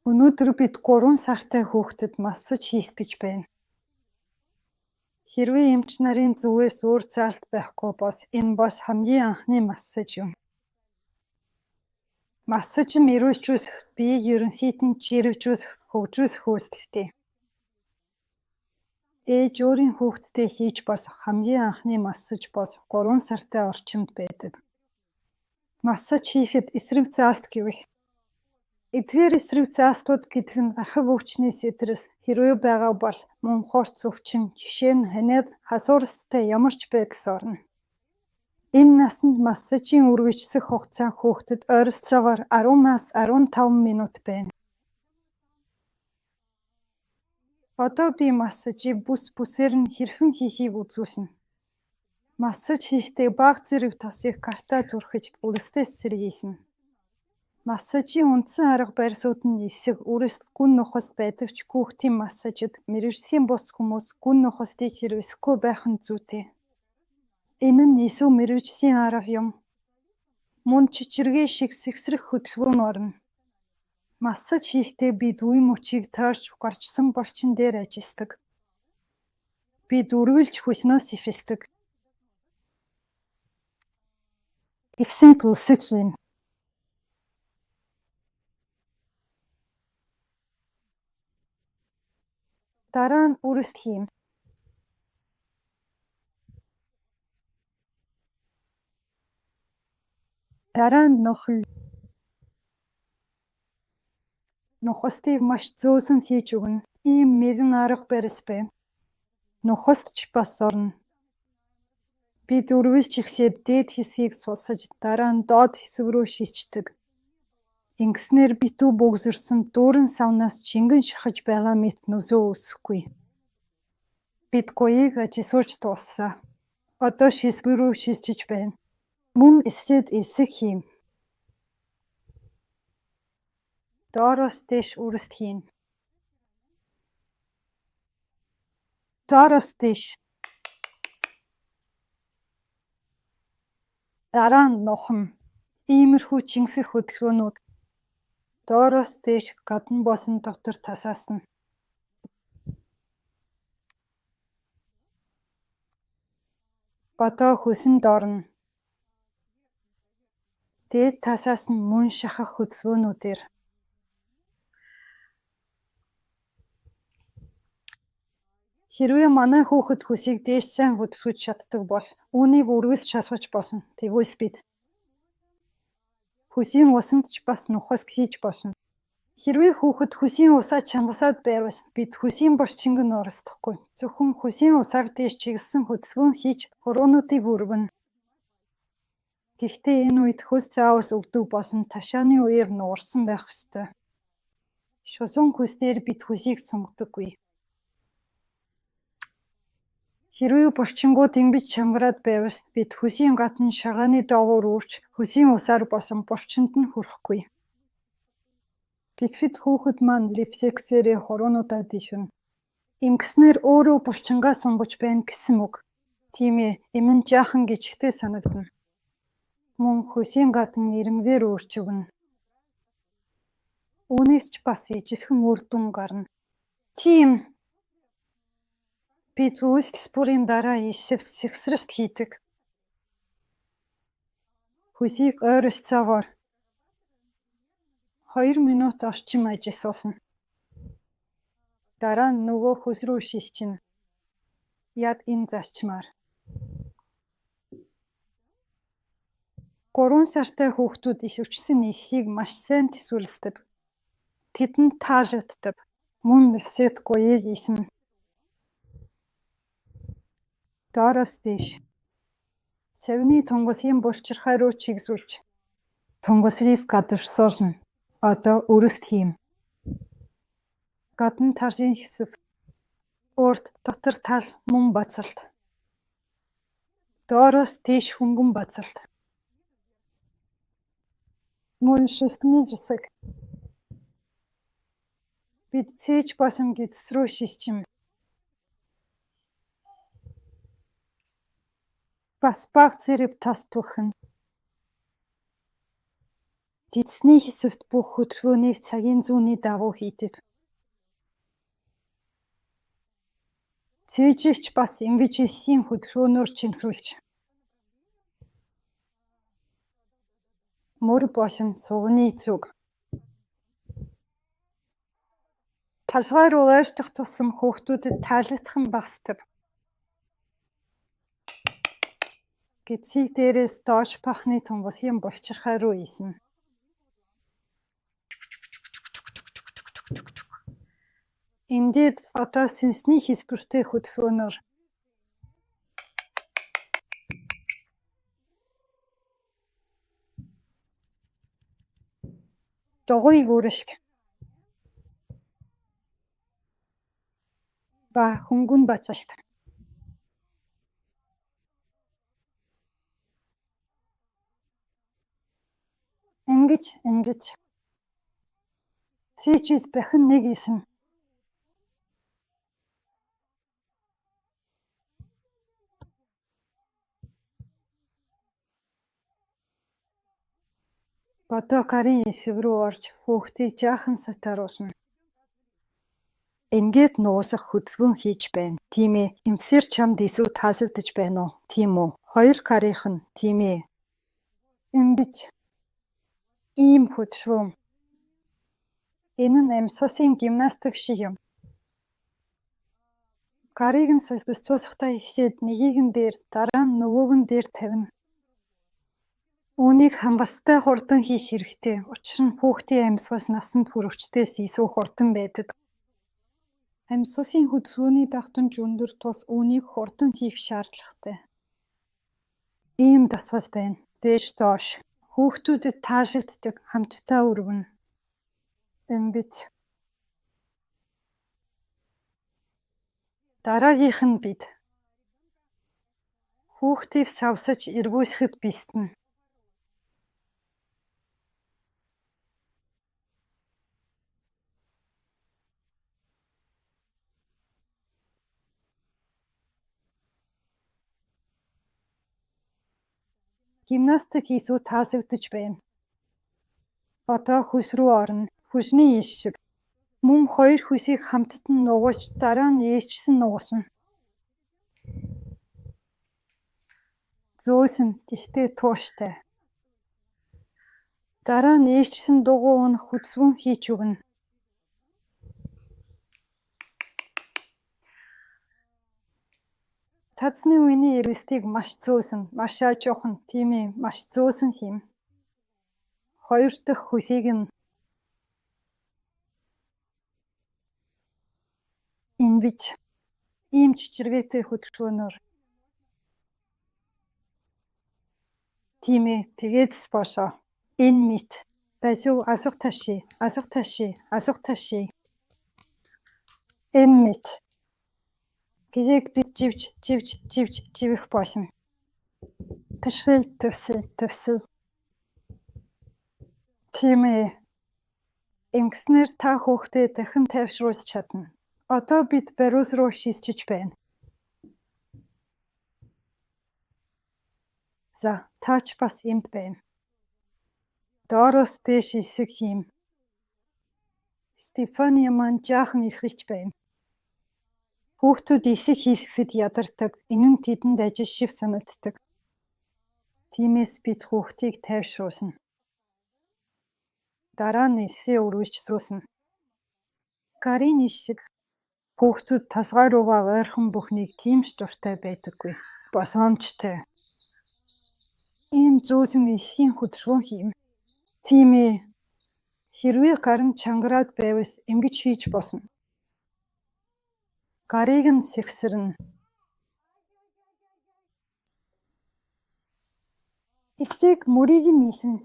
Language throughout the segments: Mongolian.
Өнөөдөр бид 3 сартай хүүхдэд массаж хийх гэж байна. Хэрвээ эмч нарын зүгээс өөр заалт байхгүй бол энэ бол хамгийн анхны массаж юм. Массаж нь эрүүлжүүлэх, биеийг ерөнхийд нь чийрэвжүүлэх, хөгжүүлэх үйлдэлтэй. Ээж өөрийн хүүхэдтэй хийж болох хамгийн анхны массаж бол 3 сартай орчимд байдаг. Массаж хийхэд эсрэг заалт гэвэх. Эдгээр эсрэг заалтууд гэдэг нь ахив өвчний сэтрэл хэрвээ байгаа бол мөн хурц өвчин, жишээ нь ханиад, халууралтай ямар ч байдалд орно. Энэ насанд массажийн үргэлжлэх хугацаа хүүхдэд ойролцоогоор 10-аас 15 минут байна. Одоо би массажийг бүс бүсээр нь хэрхэн хийхийг үзүүлнэ. Массаж хийхдээ бага зэрэг тосыг гартаа түрхэж үлсдээс сэргийлнэ. Массажийн үндсэн арга барилууд нь эсэх, үрэлт, гүн нухалт байдаг ч хүүхдийн массажид мэргэжлийн бус хүмүүс гүн нухалтыг хэрэглэхгүй байх нь зүйтэй. Энэ нь илүү мэргэжлийн арга юм. Мөн чичиргээ шиг сэгсрэх хөдөлгөөн орно. Массаж хийхдээ бид үе мөчийг тойрч гарчсан булчин дээр ажилладаг. Бид үргэлж хөлнөөс эхэлдэг. Эвсэн пульсацийн дараа нь үрэлт хийнэ. Дараа нь нухна. Нухалтыг маш зөөлөн хийж өгнө. Ийм нэгэн арга барил байна. Нухалт ч бас орно. Бид үргэлж эхлээд дээд хэсгийг сулсаж дараа нь доод хэсэг рүү шилждэг. Ингэснээр битүү бөгсөрсөн дүүрэн савнаас шингэн шахаж байгаа мэт нөлөө үүсэхгүй. Бид гуяыг ажиллуулж дууслаа. Одоо шисбүү рүү шилжиж байна. Мөн эхлээд эсэх хийнэ. Доороос дээш үрэлт хийнэ. Доороос дээш. Дараа нь нухна. Иймэрхүү чингээх хөдөлгөөнүүд доороос дээш, гадна болон дотор тасаасна. Одоо хөлсөнд орно. Дээд талаас нь мөн шахах хөдөлгөөнүүдээр. Хэрвээ манай хүүхэд хөлсийг дээш сайн хөдөлгөж чаддаг бол үүнийг үргэлж шалгаж болно. Тэгвэл бид хөлсийн усанд ч бас нухалт хийж болно. Хэрвээ хүүхэд хөлсийн усаа чангаслаад байвал бид хөлсийн булчинг нь оролдохгүй. Зөвхөн хөлсийн усаар дээш чиглэсэн хөдөлгөөн хийж хуруунуудыг өргөнө. Гэхдээ энэ үед хөлс заавал өгдөг болон ташааны үеэр нугарсан байх ёстой. Шулуун хөлс дээр бид хөлсийг сунгадаггүй. Хэрвээ булчингууд ингэж чангараад байвал бид хөлсийн гадна шаргааны доогуур үүрч хөлсийн усаар болон булчинд нь хүрэхгүй. Тэгэхэд хүүхэд маань рефлексээрээ хуруунуудаа дэвшинэ. Ингэснээр өөрөө булчингаа сунгаж байна гэсэн үг. Тийм ээ, энэ нь жаахан гжигтэй санагдана. Мөн хөлсийн гадна ирмэгээр үүрч өгнө. Үүнээс ч бас ижилхэн үр дүн гарна. Тийм. Бид үйлдэл бүрийн дараа ишвт сэгсрэлт хийдэг. Хөлсийг ойролцоогоор 2 минут орчим ажиллуулна. Дараа нь нөгөө хөл рүү шилжинэ. Яг энэ зарчмаар. 3 сартай хүүхдүүд ихэвчлэн эсийг маш сайн төсөөлдөг. Тэдэнд таалагддаг. Мөн нэвсээд гуяыг иснэ. Доороос дээш. Савны тунгалгийн булчирхай руу чигсүүлж тунгалгийг гадагшуулна. Одоо үрэлт хийнэ. Гадна талын хэсэг, урд, дотор тал мөн бацалт. Доороос дээш хөнгөн бацалт. Мөн шилтмийн хэсэг. Бид цээж болон гэдэс рүү шилжинэ. Бас бага зэрэг тос түрхнэ. Тэдний хэсэгт бүх хөдөлгөөнийг цагийн зууны дагуу хийдэг. Цээжийг ч бас ингэж эсхийн хөдөлгөөнөөр чимсүүлж. Мөр болон суганы зүг. Толгой руу ойртох тусам хүүхдүүдэд таалагдах нь багасдаг. Гэдсийг дээрээс доош пахны тунгалгийн булчирхай руу ийснэ. Ингээд одоо сэнсний хэлбэртэй хөдөлгөөнөөр. Дугуйг өрших ба хөнгөн бацалт. Ингэж ингэж. Цээжид дахин нэг ийснэ. Одоо гарын эсэх рүү орж хүүхдийг жаахан сатааруулна. Ингээд нуусах хөдөлгөөн хийж байна, тийм ээ? Ингэсээр чамд илүү таалагдаж байна уу, тийм үү? Хоёр гарынх нь, тийм ээ? Ингэж. Ийм хөдөлгөөн. Энэ нь амьсгалын гимнастик шиг юм. Гарыг нь сэлбэцүүлэхдээ эхлээд нэгийг нь дээр, дараа нь нөгөөг нь дээр тавина. Үүнийг хангалттай хурдан хийх хэрэгтэй, учир нь хүүхдийн амьсгал насанд хүрэгчдээс илүү хурдан байдаг. Амьсгалын хөдөлгөөний дагтамж өндөр тул үүнийг хурдан хийх шаардлагатай. Ийм дасгал байна: дээш доош. Хүүхдүүдэд таалагддаг, хамтдаа өргөнө. Ингэж. Дараагийнх нь бид. Хүүхдийг савсаж эргүүлэхэд бэлдэнэ. Гимнастик илүү таалагдаж байна. Одоо хөлс рүү орно. Хөлсний иш шиг. Мөн хоёр хөлсийг хамтад нь нугалж, дараа нь ээлжлэн нугална. Зөөсөн, гэхдээ тууштай. Дараа нь ээлжлэн дугуй унах хөдөлгөөн хийж өгнө. Тазны үеийн эргэлтийг маш зөөсөн, маш аажуухан, тийм ээ, маш зөөсөн хийнэ. Хоёр дахь хөлийг нь ингэж ийм чичиргээтэй хөдөлгөөнөөр. Тийм ээ, тэгээд л болоо. Энэ мэт. Болив алга таашъя, алга таашъя, алга таашъя. Энэ мэт. Гэгээг бид живж, живж, живж, живэх болно. Ташрил төвсөл төвсөл. Тийм ээ. Ингэснээр та хүүхдээ дахин тайвшруулж чадна. Одоо бид бариус руу шилжиж байна. За, та ч бас энд байна. Доороос дээш эсэх юм. Стефания маань жаахан ихэрч байна. Хүүхдүүд эсэх хийхэд ядардаг, энэ нь тэдэнд ажил шиг санагддаг. Тиймээс бид хүүхдийг тайвшруулна. Дараа нь эсээ үргэлжлүүлнэ. Гарын иш шиг хүүхдүүд толгой руугаа ойрхон бүхнийг тийм ч дуртай байдаггүй. Болгоомжтой. Ийм зөөсөн эсхийн хөдөлгөөн хийнэ. Тийм ээ. Хэрвээ гар нь чангараад байвал ингэж хийж болно. Гарыг нь сэгсэрнэ. Эсийг мөрийг нь ийснэ.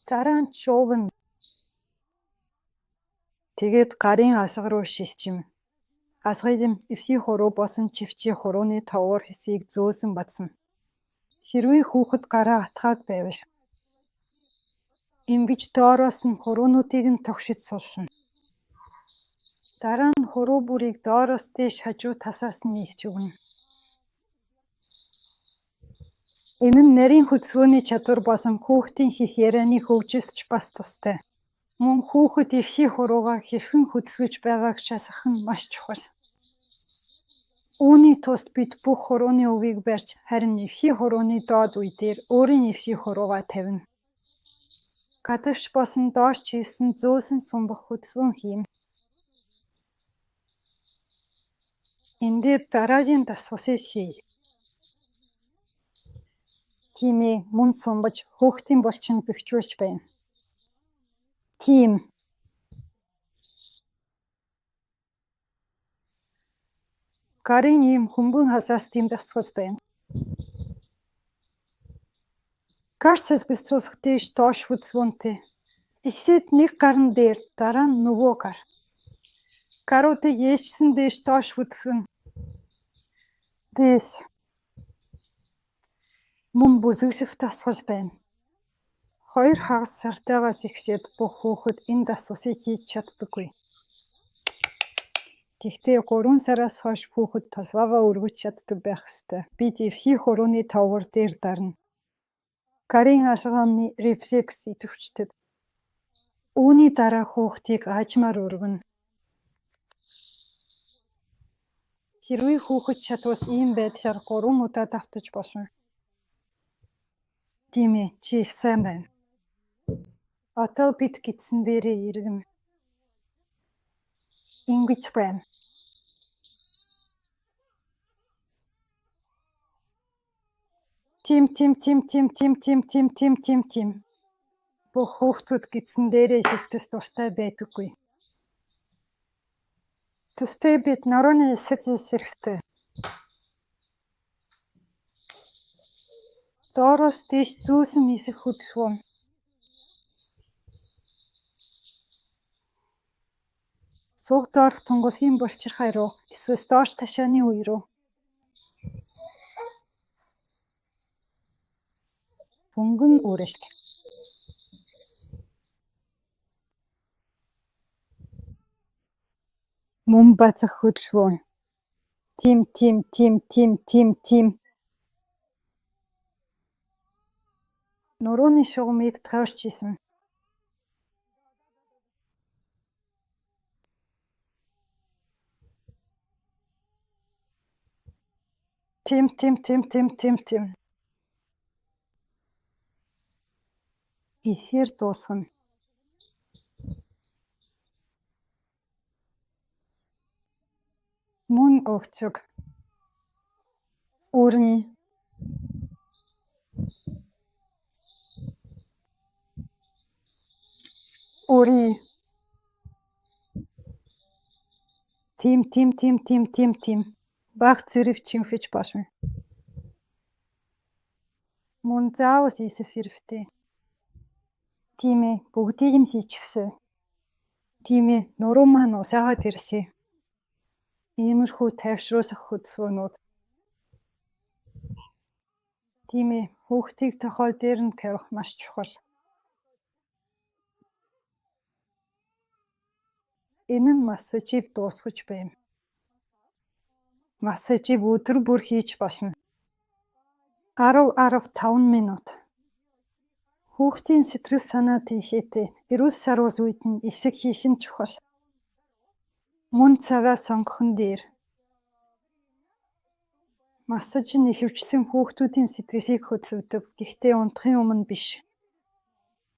Дараа нь шуувна. Тэгээд гарын алга руу шилжинэ. Алгыг нь эвсийн хуруу болон чивчийн хурууны тоогоор хэсгийг зөөсөн бацна. Хэрвээ хүүхэд гараа атгаад байвал ингэж доороос нь хуруунуудыг нь тогшиж суулгана. Дараа нь хуруу бүрийг доороос дээш хажуу талаас нь ийж өгнө. Энэ нь нарийн хөдөлгөөний чадвар болон хүүхдийн хэл ярианы хөгжилд ч бас тустай. Мөн хүүхэд эвхий хуруугаа хэрхэн хөдөлгөж байгааг шалгах нь маш чухал. Үүний тулд бид бүх хурууны өвийг барьж, харин эвхий хурууны доод үе дээр өөрийн эвхий хуруугаа тавина. Гадагш болон доош чиглэсэн зөөлсөн сумбах хөдөлгөөн хийнэ. Энэ дээр дараагийн дасгалыг хийе. Тийм ээ, мөн сумбаж, хүүхдийн булчин бэхжүүлж байна. Тийм. Гарын ийм хөнгөн халаалт ийм дасгал байна. Гар салбилцуулах дээш доош хөдөлгөөнтэй. Эхлээд нэг гар нь дээр, дараа нь нөгөө гар. Гаруудыг ээлжсэн дээш доош хөдөлгөнө. Дээш. Мөн бүлэглэх дасгал байна. 2 хагас сартайгаас эхлээд бүх хүүхэд энэ дасгалыг хийж чаддаггүй. Гэхдээ 3 сараас хойш хүүхэд толгойгоо өргөж чаддаг байх ёстой. Бид эвхий хурууны товгор дээр дарна. Гарын алгамны рефлекс идэвхждэг. Үүний дараа хүүхдийг аажмаар өргөнө. Хэрвээ хүүхэд чадвал ийм байдлаар гурван удаа давтаж болно. Тийм ээ, чи их сайн байна. Одоо бид гэдсэн дээрээ ирнэ. Ингэж байна. Тийм, тийм, тийм, тийм, тийм, тийм, тийм, тийм, тийм, тийм. Бүх хүүхдүүд гэдсэн дээрээ шивтэх дуртай байдаггүй. Тэгэхдээ бид нурууны эсэх хийх хэрэгтэй. Доороос дээш зөөлсөн эсэх хөдөлгөөн. Сууг доорх тунгалгийн булчирхай руу эсвэл доош ташааны үе рүү. Хөнгөн үрэлт. Мөн базах хөдөлгөөн. Тийм, тийм, тийм, тийм, тийм, тийм. Нурууны шугамыг тойрч исэн. Тийм, тийм, тийм, тийм, тийм, тийм. Ихээр дуусгана. Мөн өгцөг. Өрнө. Өрнө. Тийм, тийм, тийм, тийм, тийм, тийм. Бага зэрэг чимхэж болно. Мөн заавал эсэх хэрэгтэй. Тийм ээ, бүгдийг нь хийчихсэн. Тийм ээ, нуруу маань усаагаад ирсэн. Иймэрхүү тайвшруулах хөдөлгөөнүүд. Тийм ээ, хүүхдийг тохой дээр нь тавих маш чухал. Энэ нь массажийг дуусгаж байна. Массажийг өдөр бүр хийж болно. 10 15 минут. Хүүхдийн сэтгэл санаа тэнхээтэй, эрүүл саруул үед нь эсэх хийх нь чухал. Мөн цагаа сонгох нь дээр. Массаж нь ихэвчлэн хүүхдүүдийн сэтгэлийг хөдөлгөдөг, гэхдээ унтахын өмнө биш.